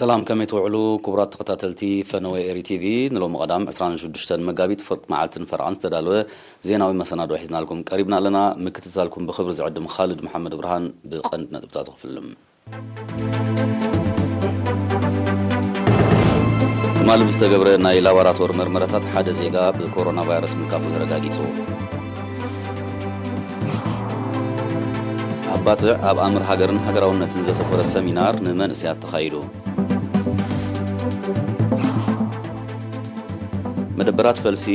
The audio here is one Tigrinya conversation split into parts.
ሰላም፣ ከመይ ትውዕሉ ክቡራት ተኸታተልቲ ፈነወ ኤሪ ቲቪ? ንሎሚ ቀዳም ዕስራን ሽዱሽተን መጋቢት ፍርቂ መዓልትን ፈረቓን ዝተዳለወ ዜናዊ መሰናዶ ሒዝናልኩም ቀሪብና ኣለና። ምክትታልኩም ብኽብሪ ዝዕድም ኻልድ መሓመድ ብርሃን። ብቐንዲ ነጥብታቱ ክፍልም። ትማሊ ብዝተገብረ ናይ ላቦራቶር መርመራታት ሓደ ዜጋ ብኮሮና ቫይረስ ምልካፉ ተረጋጊጹ። ኣብ ባጽዕ ኣብ ኣምር ሃገርን ሃገራውነትን ዘተኮረ ሰሚናር ንመንእሰያት ተኻይዱ። መደበራት ፈልሲ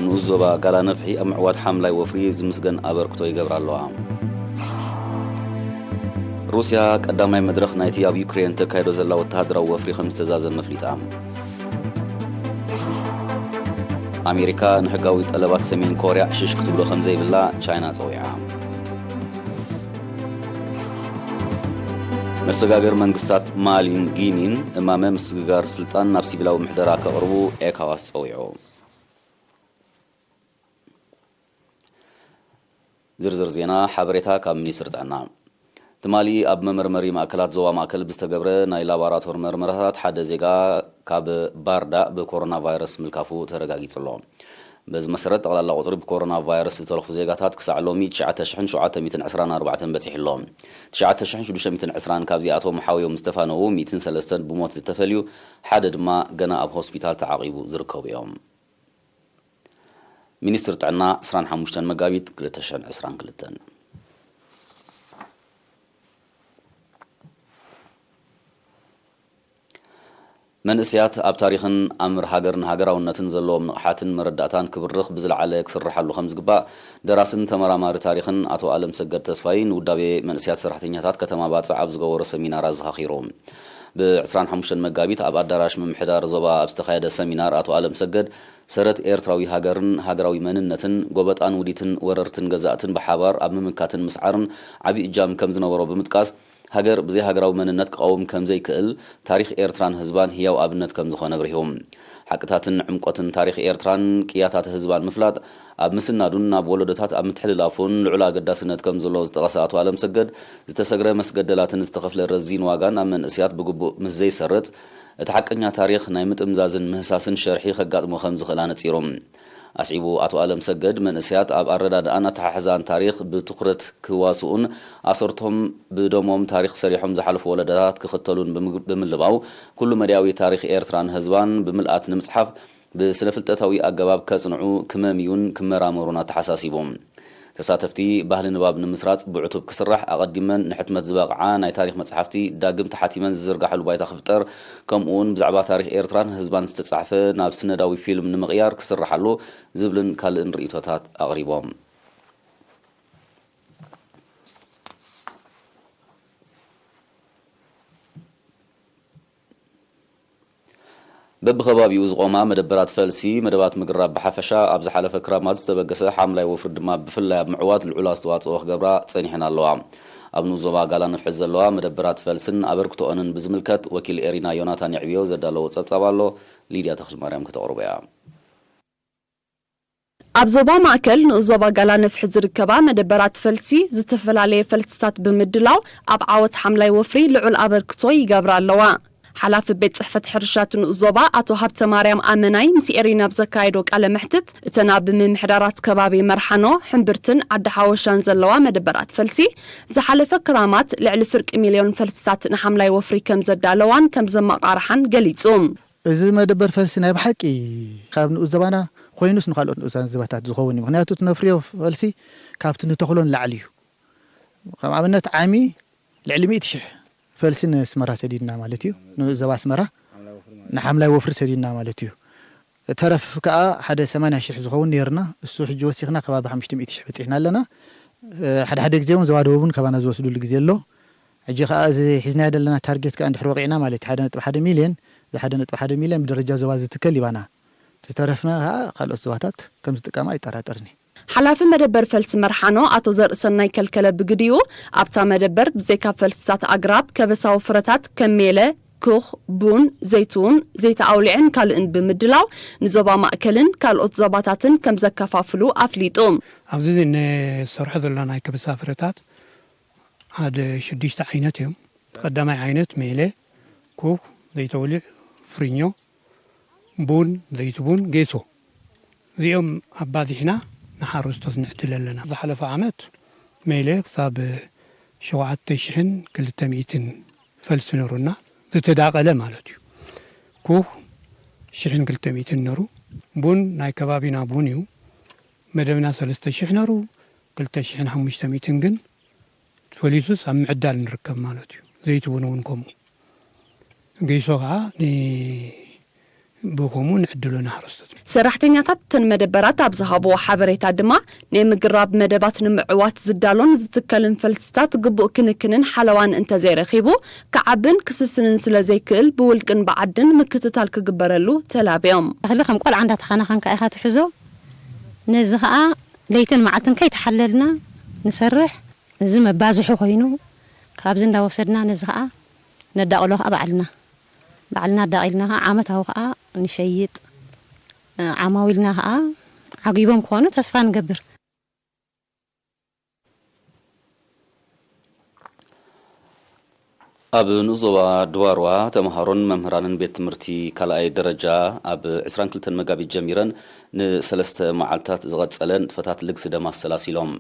ንኡስ ዞባ ጋላ ነፍሒ ኣብ ምዕዋት ሓምላይ ወፍሪ ዝምስገን ኣበርክቶ ይገብራ ኣለዋ። ሩስያ ቀዳማይ መድረኽ ናይቲ ኣብ ዩክሬን ተካይዶ ዘላ ወተሃደራዊ ወፍሪ ከም ዝተዛዘመ ኣፍሊጣ። ኣሜሪካ ንሕጋዊ ጠለባት ሰሜን ኮርያ ሽሽ ክትብሎ ከም ዘይብላ ቻይና ጸዊዓ። መሰጋገር መንግስታት ማሊን ጊኒን እማመ ምስግጋር ስልጣን ናብ ሲቪላዊ ምሕደራ ከቕርቡ ኤካዋስ ጸዊዑ። ዝርዝር ዜና ሓበሬታ ካብ ሚኒስትሪ ጥዕና። ትማሊ ኣብ መመርመሪ ማእከላት ዞባ ማእከል ብዝተገብረ ናይ ላባራቶር መርመራታት ሓደ ዜጋ ካብ ባርዳ ብኮሮና ቫይረስ ምልካፉ ተረጋጊጹ ኣሎ። በዚ መሰረት ጠቕላላ ቁጽሪ ብኮሮና ቫይረስ ዝተለኽፉ ዜጋታት ክሳዕ ሎሚ ትሽዓተ ሽሕን ሸውዓተ ሚእትን ዕስራን ኣርባዕተን በጺሑ ኣሎ። ትሽዓተ ሽሕን ሽዱሽተ ሚእትን ዕስራን ካብዚኣቶም ሓውዮም ዝተፋነዉ ሚእትን ሰለስተን ብሞት ዝተፈልዩ፣ ሓደ ድማ ገና ኣብ ሆስፒታል ተዓቒቡ ዝርከቡ እዮም። ሚኒስትሪ ጥዕና ዕስራን ሓሙሽተን መጋቢት ክልተ ሽሕን ዕስራን ክልተን። መንእሰያት ኣብ ታሪኽን ኣምር ሃገርን ሃገራውነትን ዘለዎም ንቕሓትን መረዳእታን ክብርኽ ብዝለዓለ ክስርሓሉ ከም ዝግባእ ደራስን ተመራማሪ ታሪኽን ኣቶ ኣለምሰገድ ተስፋይ ንውዳቤ መንእሰያት ሰራሕተኛታት ከተማ ባጽዕ ኣብ ዝገበሮ ሰሚናር ኣዘኻኺሩ። ብ ዕስራን ሓሙሽተን መጋቢት ኣብ ኣዳራሽ ምምሕዳር ዞባ ኣብ ዝተኻየደ ሰሚናር ኣቶ ኣለምሰገድ ሰረት ኤርትራዊ ሃገርን ሃገራዊ መንነትን፣ ጎበጣን ውዲትን ወረርትን ገዛእትን ብሓባር ኣብ ምምካትን ምስዓርን ዓቢ እጃም ከም ዝነበሮ ብምጥቃስ፣ ሃገር ብዘይ ሃገራዊ መንነት ክቐውም ከም ዘይክእል ታሪኽ ኤርትራን ህዝባን ህያው ኣብነት ከም ዝኾነ ኣብሪሁ። ሓቅታትን ዕምቆትን ታሪኽ ኤርትራን ቅያታት ህዝባን ምፍላጥ፣ ኣብ ምስናዱን ናብ ወለዶታት ኣብ ምትሕልላፉን ልዑል ኣገዳስነት ከም ዘለዎ ዝጠቐሰ ኣቶ ኣለምሰገድ፣ ዝተሰግረ መስገደላትን ዝተኸፍለ ረዚን ዋጋን ኣብ መንእሰያት ብግቡእ ምስ ዘይሰርጽ፣ እቲ ሓቀኛ ታሪኽ ናይ ምጥምዛዝን ምህሳስን ሸርሒ ከጋጥሞ ከም ዝኽእል ኣነጺሩ። ኣስዒቡ ኣቶ ኣለምሰገድ፣ መንእሰያት ኣብ ኣረዳድኣን ኣተሓሕዛን ታሪኽ ብትኹረት ክዋስኡን ኣሰርቶም ብደሞም ታሪኽ ሰሪሖም ዝሓለፉ ወለዶታት ክኽተሉን ብምግ-፣ ብምልባው፣ ኩሉ መዳያዊ ታሪኽ ኤርትራን ህዝባን ብምልኣት ንምጽሓፍ ብስነ-ፍልጠታዊ ኣገባብ ከጽንዑ፣ ክመምዩን ክመራመሩን ኣተሓሳሲቡ። ተሳተፍቲ፣ ባህሊ ንባብ ንምስራጽ ብዕቱብ ክስራሕ፣ ኣቐዲመን ንሕትመት ዝበቕዓ ናይ ታሪኽ መጽሓፍቲ ዳግም ተሓቲመን ዝዝርጋሓሉ ባይታ ክፍጠር፣ ከምኡ'ውን ብዛዕባ ታሪኽ ኤርትራን ህዝባን ዝተጻሕፈ ናብ ስነዳዊ ፊልም ንምቕያር ክስርሓሉ ዝብልን ካልእን ርእይቶታት ኣቕሪቦም። በብኸባቢኡ ዝቖማ መደበራት ፈልሲ፣ መደባት ምግራብ ብሓፈሻ፣ ኣብ ዝሓለፈ ክራማት ዝተበገሰ ሓምላይ ወፍሪ ድማ ብፍላይ ኣብ ምዕዋት ልዑል ኣስተዋጽኦ ክገብራ ጸኒሐን ኣለዋ። ኣብ ንኡስ ዞባ ጋላ ንፍሒ ዘለዋ መደበራት ፈልስን ኣበርክቶኦንን ብዝምልከት ወኪል ኤሪና ዮናታን የዕብዮ ዘዳለዎ ጸብጻብ ኣሎ፣ ሊድያ ተኽለማርያም ከተቕርቦ እያ። ኣብ ዞባ ማእከል ንኡስ ዞባ ጋላ ነፍሒ ዝርከባ መደበራት ፈልሲ ዝተፈላለየ ፈልስታት ብምድላው ኣብ ዓወት ሓምላይ ወፍሪ ልዑል ኣበርክቶ ይገብራ ኣለዋ። ሓላፊ ቤት ጽሕፈት ሕርሻ እቲ ንኡስ ዞባ ኣቶ ሃብተ ማርያም ኣመናይ ምስ ኤሪና ኣብ ዘካየዶ ቃለ መሕትት፣ እተን ኣብ ምምሕዳራት ከባቢ መርሓኖ፣ ሕምብርትን ዓዲ ሓወሻን ዘለዋ መደበራት ፈልሲ ዝሓለፈ ክራማት ልዕሊ ፍርቂ ሚልዮን ፈልስታት ንሓምላይ ወፍሪ ከም ዘዳለዋን ከም ዘመቓርሓን ገሊጹ። እዚ መደበር ፈልሲ ናይ ብሓቂ ካብ ንኡስ ዘባና ኮይኑስ ንኻልኦት ንኡሳን ዘባታት ዝኸውን እዩ። ምኽንያቱ እቲ ነፍርዮ ፈልሲ ካብቲ ንተኽሎ ንላዕሊ እዩ። ከም ኣብነት ዓሚ ልዕሊ ሚእቲ ሽሕ ፈልሲ ንስመራ ሰዲድና ማለት እዩ። ንዘባ ኣስመራ ንሓምላይ ወፍሪ ሰዲድና ማለት እዩ። ተረፍ ከኣ ሓደ ሰማንያ ሽሕ ዝኸውን ነይርና። እሱ ሕጂ ወሲኽና ከባቢ ሓሙሽተ ሚእቲ ሽሕ በጺሕና ኣለና። ሓደ ሓደ ግዜ እውን ዘባ ደቡብ እውን ካባና ዝወስዱሉ ግዜ ኣሎ። ሕጂ ከኣ እዚ ሒዝናዮ ዘለና ታርጌት ከኣ እንድሕር ወቂዕና ማለት ሓደ ነጥቢ ሓደ ሚልዮን፣ እዚ ሓደ ነጥቢ ሓደ ሚልዮን ብደረጃ ዞባ ዝትከል ይባና። ዝተረፍና ከኣ ካልኦት ዞባታት ከም ዝጥቀማ ኣይጠራጠርን እየ። ሓላፊ መደበር ፈልሲ መርሓኖ ኣቶ ዘርእሰናይ ከልከለ ብግዲኡ፣ ኣብታ መደበር ብዘይካ ፈልስታት ኣግራብ፣ ከበሳዊ ፍረታት ከም ሜለ፣ ኩኽ፣ ቡን፣ ዘይትውን፣ ዘይቲ ኣውሊዕን ካልእን ብምድላው ንዞባ ማእከልን ካልኦት ዞባታትን ከም ዘከፋፍሉ ኣፍሊጡ። ኣብዚ ንሰርሖ ዘለና ናይ ከበሳ ፍረታት ሓደ ሽዱሽተ ዓይነት እዮም። እቲ ቀዳማይ ዓይነት ሜለ፣ ኩኽ፣ ዘይተወሊዕ ፍሪኞ፣ ቡን፣ ዘይቲ ቡን፣ ጌሶ፣ እዚኦም ኣባዚሕና ንሓረስቶት ንዕድል ኣለና። ዝሓለፈ ዓመት መይለ ክሳብ ሸውዓተ ሽሕን ክልተ ሚእትን ፈልሲ ነሩና፣ ዝተዳቐለ ማለት እዩ። ኩኽ ሽሕን ክልተ ሚእትን ነሩ፣ ቡን ናይ ከባቢና ቡን እዩ፣ መደብና ሰለስተ ሽሕ ነሩ፣ ክልተ ሽሕን ሓሙሽተ ሚእትን ግን ፈሊሱስ ኣብ ምዕዳል ንርከብ ማለት እዩ። ዘይቲ ቡን እውን ከምኡ። ገይሶ ከዓ ን-፣ ብኸምኡ ንዕድሎ ንሓረስቶት። ሰራሕተኛታት እተን መደበራት ኣብ ዝሃብዎ ሓበሬታ ድማ፣ ናይ ምግራብ መደባት ንምዕዋት ዝዳሎን ዝትከልን ፈልስታት ግቡእ ክንክንን ሓለዋን እንተዘይረኺቡ፣ ክዓብን ክስስንን ስለ ዘይክእል፣ ብውልቅን ብዓድን ምክትታል ክግበረሉ ተላብዮም። ተኽሊ ከም ቆልዓ እንዳተኻናኸንካ ኢኻ ትሕዞ። ነዚ ኸኣ ለይትን መዓልትን ከይተሓለልና ንሰርሕ። እዚ መባዝሒ ኮይኑ፣ ካብዚ እንዳወሰድና ነዚ ኸኣ ነዳቕሎ ኸኣ ባዕልና። ባዕልና ኣዳቒልና ኸኣ ዓመታዊ ኸኣ ንሸይጥ። ዓማዊልና ኸኣ ዓጊቦም ክኾኑ ተስፋ ንገብር። ኣብ ንኡስ ዞባ ድባርዋ ተምሃሮን መምህራንን ቤት ትምህርቲ ካልኣይ ደረጃ ኣብ ዕስራን ክልተን መጋቢት ጀሚረን ንሰለስተ መዓልታት ዝቐጸለ ንጥፈታት ልግሲ ደም ኣሰላሲሎም።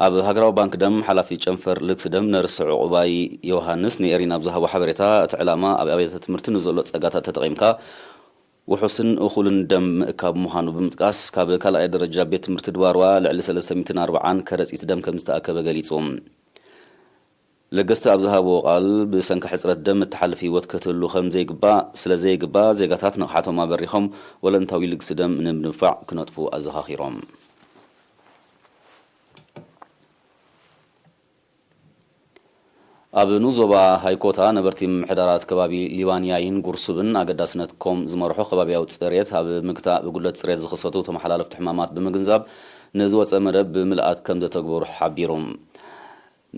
ኣብ ሃገራዊ ባንክ ደም ሓላፊ ጨንፈር ልግሲ ደም ነርስ ዕቑባይ ዮሃንስ ንኤሪና ኣብ ዝሃቦ ሓበሬታ፣ እቲ ዕላማ ኣብ ኣብያተ ትምህርቲ ንዘሎ ጸጋታት ተጠቒምካ ውሑስን እኹልን ደም ምእካብ ምዃኑ ብምጥቃስ፣ ካብ ካልኣይ ደረጃ ቤት ትምህርቲ ድባርዋ ልዕሊ ሰለስተ ሚእትን ኣርብዓን ከረጺት ደም ከም ዝተኣከበ ገሊጹ። ለገስቲ ኣብ ዝሃብዎ ቃል፣ ብሰንኪ ሕጽረት ደም እትሓልፍ ህይወት ክትህሉ ከም ዘይግባእ፣ ስለ ዘይግባእ፣ ዜጋታት ንቕሓቶም ኣበሪኾም ወለንታዊ ልግሲ ደም ንምድንፋዕ ክነጥፉ ኣዘኻኺሮም። ኣብ ንኡስ ዞባ ሃይኮታ ነበርቲ ምምሕዳራት ከባቢ ሊባንያይን ጉርሱብን ኣገዳስነት ኮም ዝመርሖ ከባቢያዊ ጽሬት ኣብ ምግታእ ብጉድለት ጽሬት ዝኽሰቱ ተመሓላለፍቲ ሕማማት ብምግንዛብ ንዝወጸ መደብ ብምልኣት ከም ዘተግበሩ ሓቢሩ።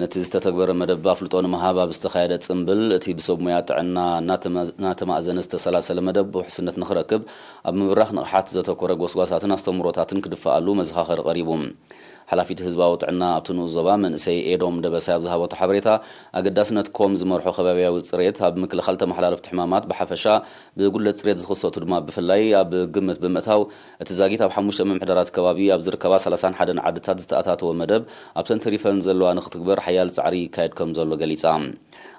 ነቲ ዝተተግበረ መደብ ኣፍልጦ ንምሃብ ኣብ ዝተኻየደ ጽምብል፣ እቲ ብሰብ ሞያ ጥዕና እናተመ-፣ እናተማእዘነ ዝተሰላሰለ መደብ ውሕስነት ንኽረክብ ኣብ ምብራኽ ንቕሓት ዘተኮረ ጎስጓሳትን ኣስተምህሮታትን ክድፈኣሉ መዘኻኸሪ ቀሪቡ። ሓላፊት ህዝባዊ ጥዕና ኣብቲ ንኡስ ዞባ መንእሰይ ኤዶም ደበሳይ ኣብ ዝሃበቶ ሓበሬታ፣ ኣገዳስነት ኮም ዝመርሖ ከባቢያዊ ጽሬት ኣብ ምክልኻል ተመሓላለፍቲ ሕማማት ብሓፈሻ፣ ብጉድለት ጽሬት ዝኽሰቱ ድማ ብፍላይ ኣብ ግምት ብምእታው፣ እቲ ዛጊት ኣብ ሓሙሽተ ምምሕዳራት ከባቢ ኣብ ዝርከባ ሰላሳን ሓደን ዓድታት ዝተኣታተወ መደብ ኣብተን ተሪፈን ዘለዋ ንኽትግበር ሓያል ጻዕሪ ይካየድ ከም ዘሎ ገሊጻ።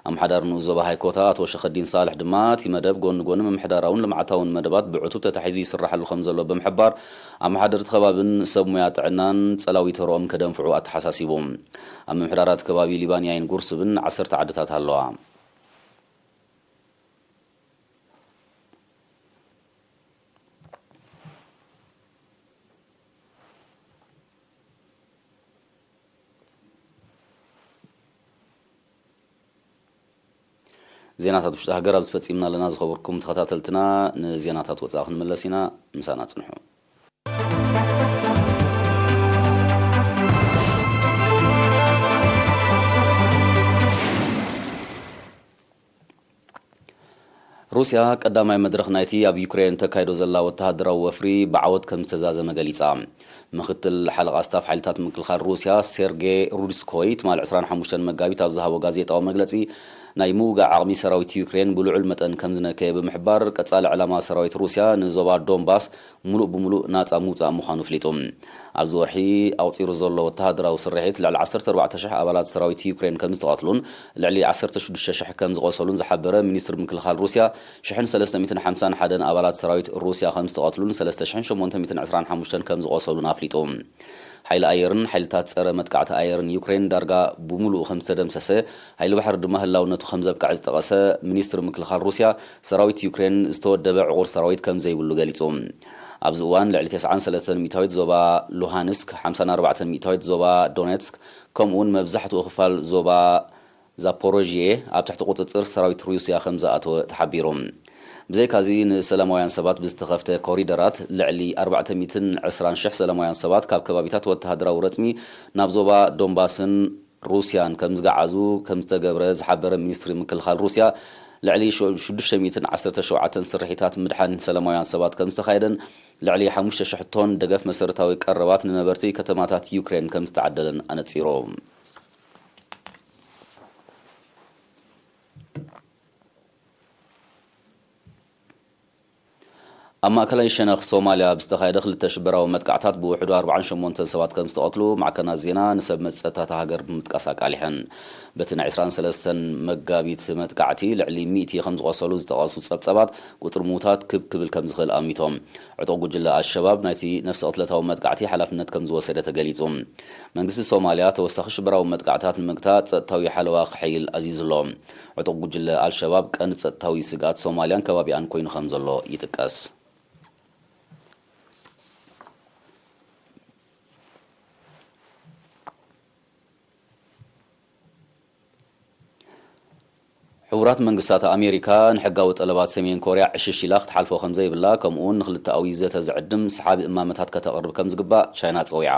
ኣመሓዳሪ ንኡስ ዞባ ሃይኮታ ኣቶ ሸኸዲን ሳልሕ ድማ፣ እቲ መደብ ጎኒ ጎኒ ምምሕዳራውን ልምዓታውን መደባት ብዕቱብ ተታሒዙ ይስራሓሉ ከም ዘሎ ብምሕባር፣ ኣመሓደርቲ ከባብን ሰብ ሞያ ጥዕናን ጸላዊ ተርኦም ከደንፍዑ ኣተሓሳሲቡ። ኣብ ምምሕዳራት ከባቢ ሊባንያይን ጉርሱብን ዓሰርተ ዓድታት ኣለዋ። ዜናታት ውሽጢ ሃገር ኣብዚ ፈጺምና ኣለና። ዝኸበርኩም ተኸታተልትና፣ ንዜናታት ወጻኢ ክንምለስ ኢና። ምሳና ጽንሑ። ሩስያ ቀዳማይ መድረኽ ናይቲ ኣብ ዩክሬን ተካይዶ ዘላ ወተሃደራዊ ወፍሪ ብዓወት ከም ዝተዛዘመ ገሊጻ። ምክትል ሓለቓ ስታፍ ሓይልታት ምክልኻል ሩስያ ሴርጌ ሩድስኮይ ትማል ዕስራን ሓሙሽተን መጋቢት ኣብ ዝሃቦ ጋዜጣዊ መግለጺ፣ ናይ ምውጋእ ዓቕሚ ሰራዊት ዩክሬን ብልዑል መጠን ከም ዝነከየ ብምሕባር፣ ቀጻሊ ዕላማ ሰራዊት ሩስያ ንዞባ ዶንባስ ምሉእ ብምሉእ ናጻ ምውጻእ ምዃኑ ኣፍሊጡ። ኣብዚ ወርሒ ኣቑጺሩ ዘሎ ወተሃደራዊ ስርሒት ልዕሊ ዓሰርተ ኣርባዕተ ሽሕ ኣባላት ሰራዊት ዩክሬን ከም ዝተቐትሉን ልዕሊ ዓሰርተ ሽዱሽተ ሽሕ ከም ዝቖሰሉን ዝሓበረ ሚኒስትሪ ምክልኻል ሩስያ፣ ሽሕን ሰለስተ ሚእትን ሓምሳን ሓደን ኣባላት ሰራዊት ሩስያ ከም ዝተቐትሉን ሰለስተ ሽሕን ሸሞንተ ሚእትን ዕስራን ሓሙሽተን ከም ዝቖሰሉን ኣፍሊጡ። ሓይሊ ኣየርን ሓይልታት ጸረ መጥቃዕቲ ኣየርን ዩክሬን ዳርጋ ብምሉኡ ከም ዝተደምሰሰ፣ ሓይሊ ባሕሪ ድማ ህላውነቱ ከም ዘብቅዐ ዝጠቐሰ ሚኒስትሪ ምክልኻል ሩስያ፣ ሰራዊት ዩክሬን ዝተወደበ ዕቑር ሰራዊት ከም ዘይብሉ ገሊጹ። ኣብዚ እዋን ልዕሊ ተስዓን ሰለስተን ሚእታዊት ዞባ ሉሃንስክ፣ ሓምሳን ኣርባዕተን ሚእታዊት ዞባ ዶኔትስክ፣ ከምኡውን መብዛሕትኡ ክፋል ዞባ ዛፖሮዥየ ኣብ ትሕቲ ቁጽጽር ሰራዊት ሩስያ ከም ዝኣተወ ተሓቢሩ። ብዘይካዚ፣ ንሰላማውያን ሰባት ብዝተኸፍተ ኮሪደራት ልዕሊ ኣርባዕተ ሚእትን ዕስራን ሽሕ ሰላማውያን ሰባት ካብ ከባቢታት ወተሃደራዊ ረጽሚ ናብ ዞባ ዶንባስን ሩስያን ከም ዝገዓዙ ከም ዝተገብረ ዝሓበረ ሚኒስትሪ ምክልኻል ሩስያ፣ ልዕሊ ሸ-፣ ሽዱሽተ ሚእትን ዓሰርተ ሸውዓተን ስርሒታት ምድሓን ሰላማውያን ሰባት ከም ዝተኻየደን ልዕሊ ሓሙሽተ ሽሕ ቶን ደገፍ መሰረታዊ ቀረባት ንነበርቲ ከተማታት ዩክሬን ከም ዝተዓደለን ኣነጺሩ። ኣብ ማእከላይ ሸነኽ ሶማልያ ብዝተኻየደ ክልተ ሽበራዊ መጥቃዕታት ብውሕዱ ኣርባዓን ሸሞንተን ሰባት ከም ዝተቐትሉ ማዕከናት ዜና ንሰብ መዚ ጸጥታ እታ ሃገር ብምጥቃስ ኣቃሊሐን። በቲ ናይ ዕስራን ሰለስተን መጋቢት መጥቃዕቲ ልዕሊ ሚእቲ ከም ዝቖሰሉ ዝጠቐሱ ጸብጸባት፣ ቁጽሪ ምዉታት ክብ ክብል ከም ዝኽእል ኣሚቶም። ዕጡቕ ጉጅለ ኣልሸባብ ናይቲ ነፍሰ ቅትለታዊ መጥቃዕቲ ሓላፍነት ከም ዝወሰደ ተገሊጹ። መንግስቲ ሶማልያ ተወሳኺ ሽበራዊ መጥቃዕታት ንምግታእ ጸጥታዊ ሓለዋ ክሕይል ኣዚዙ ኣሎ። ዕጡቕ ጉጅለ ኣልሸባብ ቀንዲ ጸጥታዊ ስግኣት ሶማልያን ከባቢኣን ኮይኑ ከም ዘሎ ይጥቀስ። ሕቡራት መንግስታት ኣሜሪካ ንሕጋዊ ጠለባት ሰሜን ኮርያ ዕሽሽ ኢላ ክትሓልፎ ከም ዘይብላ፣ ከምኡውን ንክልተኣዊ ዘተ ዝዕድም ሰሓቢ እማመታት ከተቕርብ ከም ዝግባእ ቻይና ጸዊዓ።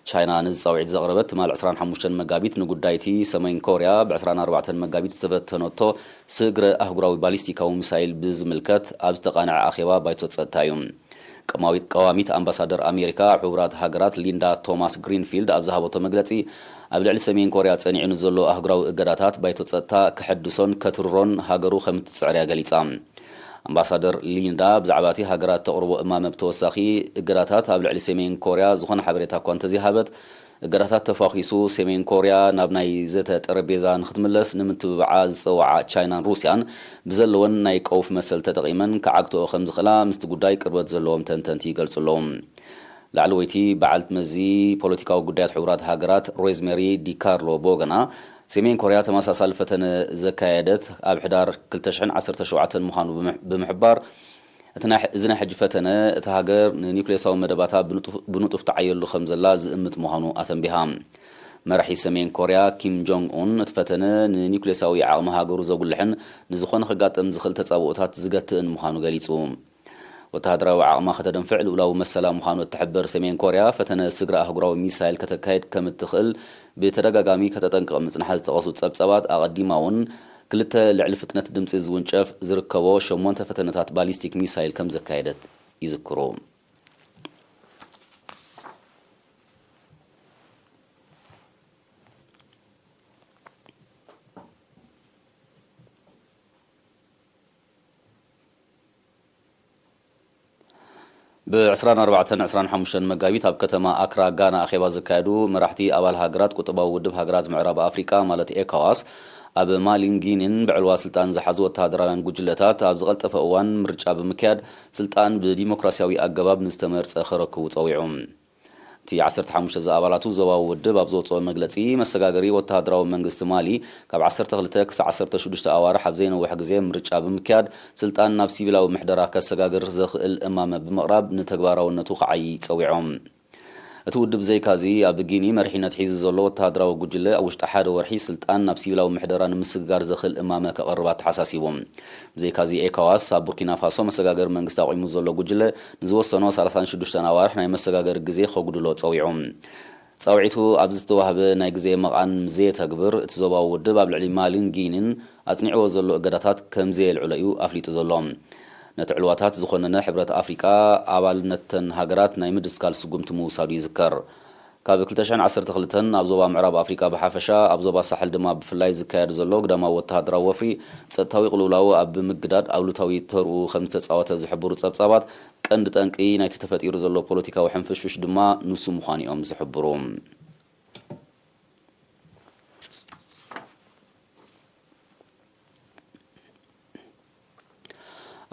ቻይና ነዚ ጻውዒት ዘቕረበት ትማል ዕስራን ሓሙሽተን መጋቢት ንጉዳይቲ ሰሜን ኮርያ ብ ዕስራን ኣርባዕተን መጋቢት ዝተበተነቶ ስግረ ኣህጉራዊ ባሊስቲካዊ ሚሳይል ብዝምልከት ኣብ ዝተቓንዐ ኣኼባ ባይቶ ጸጥታ እዩ። ቀማዊት ቀዋሚት ኣምባሳደር ኣሜሪካ ኣብ ሕቡራት ሃገራት ሊንዳ ቶማስ ግሪንፊልድ ኣብ ዝሃበቶ መግለጺ፣ ኣብ ልዕሊ ሰሜን ኮርያ ጸኒዑ ንዘሎ ኣህጉራዊ እገዳታት ባይቶ ጸጥታ ከሐድሶን ከትርሮን ሃገሩ ከም እትጽዕር እያ ገሊጻ። ኣምባሳደር ሊንዳ ብዛዕባ እቲ ሃገራት ተቕርቦ እማመ ብተወሳኺ፣ እገዳታት ኣብ ልዕሊ ሰሜን ኮርያ ዝኾነ ሓበሬታ እኳ እንተዘይሃበት፣ እገዳታት ተፋኺሱ ሰሜን ኮርያ ናብ ናይ ዘተ ጠረጴዛ ንክትምለስ ንምትብባዓ ዝጸውዓ ቻይናን ሩስያን ብዘለወን ናይ ቀውፍ መሰል ተጠቒመን ክዓግትኦ ከም ዝኽእላ ምስቲ ጉዳይ ቅርበት ዘለዎም ተንተንቲ ይገልጹ ኣለዉ። ላዕለወይቲ በዓልቲ መዚ ፖለቲካዊ ጉዳያት ሕቡራት ሃገራት ሮዝሜሪ ዲካርሎ ብወገና፣ ሰሜን ኮርያ ተመሳሳሊ ፈተነ ዘካየደት ኣብ ሕዳር ክልተ ሽሕን ዓሰርተ ሸውዓተን ምዃኑ ብምሕ-፣ ብምሕባር፣ እቲ ናይ፣ እዚ ናይ ሕጂ ፈተነ እታ ሃገር ንኒውክሌሳዊ መደባታ ብንጡፍ፣ ብንጡፍ ትዓየሉ ከም ዘላ ዝእምት ምዃኑ ኣተንቢሃ። መራሒ ሰሜን ኮርያ ኪም ጆንግ ኡን፣ እቲ ፈተነ ንኒውክሌሳዊ ዓቕሚ ሃገሩ ዘጉልሕን ንዝኾነ ከጋጥም ዝኽእል ተጻብኦታት ዝገትእን ምዃኑ ገሊጹ። ወተሃደራዊ ዓቕማ ከተደንፍዕ ልኡላዊ መሰላ ምዃኑ እትሕብር ሰሜን ኮርያ፣ ፈተነ ስግረ ኣህጉራዊ ሚሳይል ከተካይድ ከም እትኽእል ብተደጋጋሚ ከተጠንቅቕ ምጽንሓ ዝጠቐሱ ጸብጻባት፣ ኣቐዲማ እውን ክልተ ልዕሊ ፍጥነት ድምጺ ዝውንጨፍ ዝርከቦ ሸሞንተ ፈተነታት ባሊስቲክ ሚሳይል ከም ዘካየደት ይዝክሩ። ብ ዕስራን ኣርባዕተን ዕስራን ሓሙሽተን መጋቢት ኣብ ከተማ ኣክራ ጋና ኣኼባ ዘካየዱ መራሕቲ ኣባል ሃገራት ቁጠባዊ ውድብ ሃገራት ምዕራብ ኣፍሪቃ ማለት ኤካዋስ፣ ኣብ ማሊን ጊኒን ብዕልዋ ስልጣን ዝሓዙ ወተሃደራውያን ጉጅለታት ኣብ ዝቐልጠፈ እዋን ምርጫ ብምክያድ ስልጣን ብዲሞክራሲያዊ ኣገባብ ንዝተመርጸ ከረክቡ ጸዊዑ። እቲ ዓሰርተ ሓሙሽተ ዝኣባላቱ ዞባዊ ውድብ ኣብ ዘውጽኦ መግለጺ፣ መሰጋገሪ ወተሃደራዊ መንግስቲ ማሊ ካብ ዓሰርተ ክልተ ክሳዕ ዓሰርተ ሽዱሽተ ኣዋርሕ ኣብ ዘይነውሕ ግዜ ምርጫ ብምክያድ ስልጣን ናብ ሲቪላዊ ምሕደራ ከሰጋግር ዘኽእል እማመ ብምቕራብ ንተግባራውነቱ ክዓዪ ጸዊዖም። እቲ ውድብ ብዘይካዚ ኣብ ጊኒ መሪሕነት ሒዙ ዘሎ ወተሃደራዊ ጉጅለ ኣብ ውሽጢ ሓደ ወርሒ ስልጣን ናብ ሲቪላዊ ምሕደራ ንምስግጋር ዘኽእል እማመ ከቕርብ ኣተሓሳሲቡ። ብዘይካዚ ኤካዋስ ኣብ ቡርኪና ፋሶ መሰጋገሪ መንግስቲ ኣቑሙ ዘሎ ጉጅለ ንዝወሰኖ ሰላሳን ሽዱሽተን ኣዋርሕ ናይ መሰጋገሪ ግዜ ከጉድሎ ጸዊዑ። ጻውዒቱ ኣብ ዝተዋህበ ናይ ግዜ መቓን ዘየተግብር፣ እቲ ዞባዊ ውድብ ኣብ ልዕሊ ማሊን ጊኒን ኣጽኒዕዎ ዘሎ እገዳታት ከም ዘየልዕሎ እዩ ኣፍሊጡ ዘሎ። ነቲ ዕልዋታት ዝኾነነ ሕብረት ኣፍሪቃ ኣባልነተን ሃገራት ናይ ምድስካል ስጉምቲ ምውሳዱ ይዝከር። ካብ ክልተ ሽሕን ዓሰርተ ክልተን ኣብ ዞባ ምዕራብ ኣፍሪቃ ብሓፈሻ፣ ኣብ ዞባ ሳሕል ድማ ብፍላይ ዝካየድ ዘሎ ግዳማዊ ወተሃደራዊ ወፍሪ፣ ጸጥታዊ ቅልውላው ኣብ ምግዳድ ኣሉታዊ ተርኡ ከም ዝተጻወተ ዝሕብሩ ጸብጻባት፣ ቀንዲ ጠንቂ ናይቲ ተፈጢሩ ዘሎ ፖለቲካዊ ሕንፍሽፍሽ ድማ ንሱ ምዃኑ እዮም ዝሕብሩ።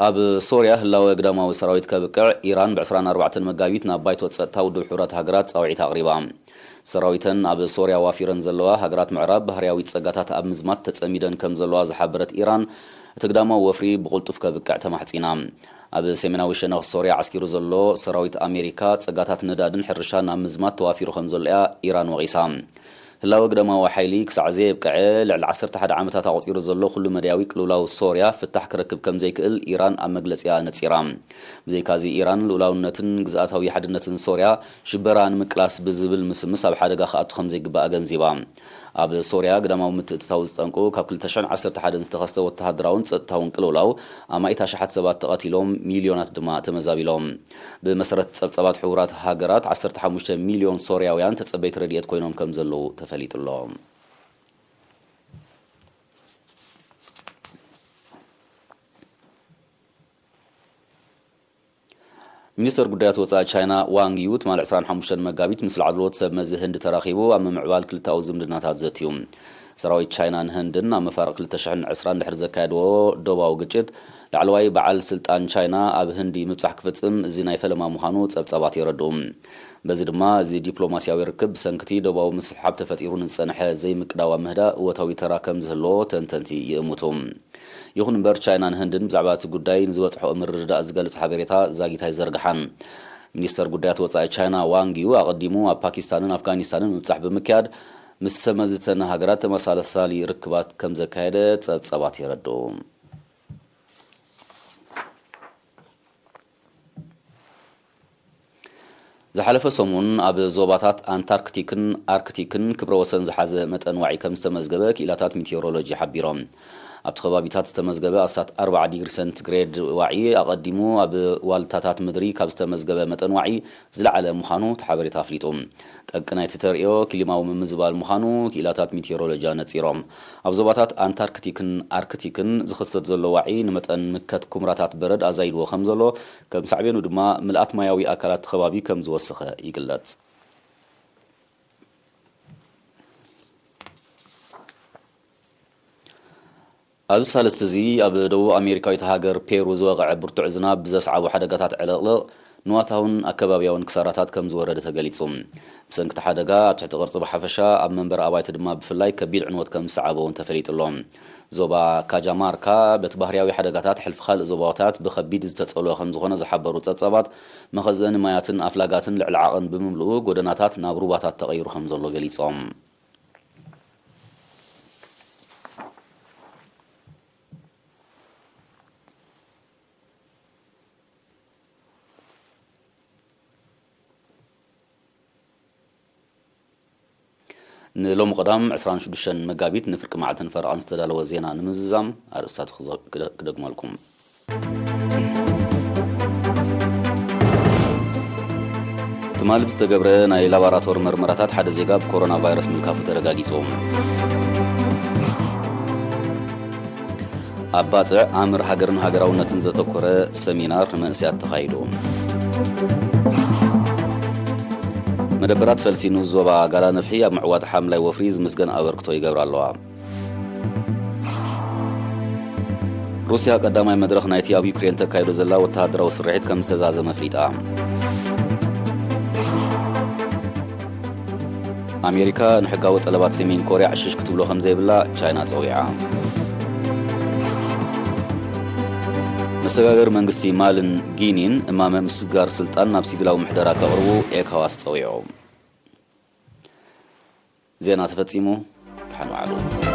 ኣብ ሶርያ ህላወ ግዳማዊ ሰራዊት ከብቅዕ ኢራን ብ ዕስራን ኣርባዕተን መጋቢት ናብ ባይቶ ጸጥታ ውድብ ሕቡራት ሃገራት ጻውዒት ኣቕሪባ። ሰራዊተን ኣብ ሶርያ ዋፊረን ዘለዋ ሃገራት ምዕራብ ባህርያዊ ጸጋታት ኣብ ምዝማት ተጸሚደን ከም ዘለዋ ዝሓበረት ኢራን፣ እቲ ግዳማዊ ወፍሪ ብቕልጡፍ ከብቅዕ ተማሕጺና። ኣብ ሰሜናዊ ሸነኽ ሶርያ ዓስኪሩ ዘሎ ሰራዊት ኣሜሪካ ጸጋታት ነዳድን ሕርሻን ኣብ ምዝማት ተዋፊሩ ከም ዘሎ እያ ኢራን ወቒሳ። ህላወ ግዳማዊ ሓይሊ ክሳዕ ዘየብቅዐ፣ ልዕሊ ዓሰርተ ሓደ ዓመታት ኣቑጺሩ ዘሎ ኩሉ መዳያዊ ቅልውላው ሶርያ ፍታሕ ክረክብ ከም ዘይክእል ኢራን ኣብ መግለጺኣ ነጺራ። ብዘይካዚ፣ ኢራን ልኡላውነትን ግዝኣታዊ ሓድነትን ሶርያ ሽበራ ንምቅላስ ብዝብል ምስምስ ኣብ ሓደጋ ክኣቱ ከም ዘይግባእ ኣገንዚባ። ኣብ ሶርያ ግዳማዊ ምትእትታው ዝጠንቁ ካብ ክልተ ሽሕን ዓሰርተ ሓደን ዝተኸስተ ወተሃደራውን ጸጥታውን ቅልውላው፣ ኣማኢት ኣሽሓት ሰባት ተቐቲሎም፣ ሚልዮናት ድማ ተመዛቢሎም። ብመሰረት ጸብጻባት ሕቡራት ሃገራት፣ ዓሰርተ ሓሙሽተ ሚልዮን ሶርያውያን ተጸበይቲ ረድኤት ኮይኖም ከም ዘለዉ ተፈሊጡ ኣሎ። ሚኒስተር ጉዳያት ወጻኢ ቻይና ዋንግ ዩ ትማሊ ዕስራን ሓሙሽተን መጋቢት ምስ ላዕለዎት ሰብ መዚ ህንዲ ተራኺቡ ኣብ ምምዕባል ክልተኣዊ ዝምድናታት ዘትዩ። ሰራዊት ቻይናን ህንድን ኣብ መፋርቕ ክልተ ሽሕን ዕስራን ድሕሪ ዘካየድዎ ዶባዊ ግጭት፣ ላዕለዋይ በዓል ስልጣን ቻይና ኣብ ህንዲ ምብጻሕ ክፍጽም እዚ ናይ ፈለማ ምዃኑ ጸብጻባት የረድኡ። በዚ ድማ እዚ ዲፕሎማስያዊ ርክብ ብሰንክቲ ዶባዊ ምስሕሓብ ተፈጢሩ ንዝጸንሐ ዘይምቅዳው ኣብ ምህዳእ እወታዊ ተራ ከም ዝህልዎ ተንተንቲ ይእምቱ። ይኹን እምበር፣ ቻይናን ህንድን ብዛዕባ እቲ ጉዳይ ንዝበጽሖ ምርድዳእ ዝገልጽ ሓበሬታ ዛጊት ኣይዘርግሓን። ሚኒስተር ጉዳያት ወጻኢ ቻይና ዋንግ ዩ ኣቐዲሙ ኣብ ፓኪስታንን ኣፍጋኒስታንን ምብጻሕ ብምክያድ፣ ምስ ሰመዝተን ሃገራት ተመሳሳሊ ርክባት ከም ዘካየደ ጸብጻባት የረድኡ። ዝሓለፈ ሰሙን ኣብ ዞባታት ኣንታርክቲክን ኣርክቲክን ክብረ ወሰን ዝሓዘ መጠን ዋዒ ከም ዝተመዝገበ ክኢላታት ሚቴዎሮሎጂ ሓቢሮም። ኣብቲ ከባቢታት ዝተመዝገበ ኣስታት ኣርብዓ ዲግሪ ሰንቲግሬድ ዋዒ ኣቐዲሙ ኣብ ዋልታታት ምድሪ ካብ ዝተመዝገበ መጠን ዋዒ ዝለዓለ ምዃኑ እቲ ሓበሬታ ኣፍሊጡ። ጠንቂ ናይቲ ተርእዮ ክሊማዊ ምምዝባል ምዃኑ ክኢላታት ሚቴዎሮሎጂ ኣነጺሮም። ኣብ ዞባታት ኣንታርክቲክን ኣርክቲክን ዝኽሰት ዘሎ ዋዒ ንመጠን ምከት ኩምራታት በረድ ኣዛይድዎ ከም ዘሎ፣ ከም ሳዕቤኑ ድማ ምልኣት ማያዊ ኣካላት እቲ ከባቢ ከም ዝወሰኸ ይግለጽ። ኣብዚ ሳልስቲ እዚ ኣብ ደቡብ ኣሜሪካዊት ሃገር ፔሩ ዝወቕዐ ብርቱዕ ዝናብ ብዘስዓቦ ሓደጋታት ዕልቕልቕ ንዋታውን ኣከባብያውን ክሳራታት ከም ዝወረደ ተገሊጹ። ብሰንኪ እቲ ሓደጋ ኣብ ትሕቲ ቅርጺ ብሓፈሻ፣ ኣብ መንበሪ ኣባይቲ ድማ ብፍላይ ከቢድ ዕንወት ከም ዝሰዓቦ እውን ተፈሊጡ ኣሎ። ዞባ ካጃማርካ በቲ ባህርያዊ ሓደጋታት ሕልፊ ካልእ ዞባታት ብኸቢድ ዝተጸልወ ከም ዝኾነ ዝሓበሩ ጸብጻባት፣ መኸዘኒ ማያትን ኣፍላጋትን ልዕሊ ዓቐን ብምምልኡ፣ ጎደናታት ናብ ሩባታት ተቐይሩ ከም ዘሎ ገሊጾም። ንሎሚ ቀዳም ዕስራን ሽዱሽተን መጋቢት ንፍርቂ መዓልትን ፈረቓን ዝተዳለወ ዜና ንምዝዛም ኣርእስታቱ ክዘ-፣ ክደ-፣ ክደግመልኩም። ትማሊ ብዝተገብረ ናይ ላባራቶሪ መርመራታት ሓደ ዜጋ ብኮሮና ቫይረስ ምልካፉ ተረጋጊጹ። ኣብ ባጽዕ ኣምር ሃገርን ሃገራውነትን ዘተኮረ ሰሚናር ንመንእሰያት ተኻይዱ። መደበራት ፈልሲ ንኡስ ዞባ ጋላ ነፍሒ ኣብ ምዕዋት ሓምላይ ወፍሪ ዝምስገን ኣበርክቶ ይገብራ ኣለዋ። ሩስያ ቀዳማይ መድረኽ ናይቲ ኣብ ዩክሬን ተካይዶ ዘላ ወተሃደራዊ ስርሒት ከም ዝተዛዘመ ኣፍሊጣ። ኣሜሪካ ንሕጋዊ ጠለባት ሰሜን ኮርያ ዕሽሽ ክትብሎ ከም ዘይብላ ቻይና ጸዊዓ። መሰጋገሪ መንግስቲ ማልን ጊኒን እማመ ምስግጋር ስልጣን ናብ ሲቪላዊ ምሕደራ ከቕርቡ ኤካዋስ ጸዊዑ። ዜና ተፈጺሙ። ደሓን ዋዕሉ።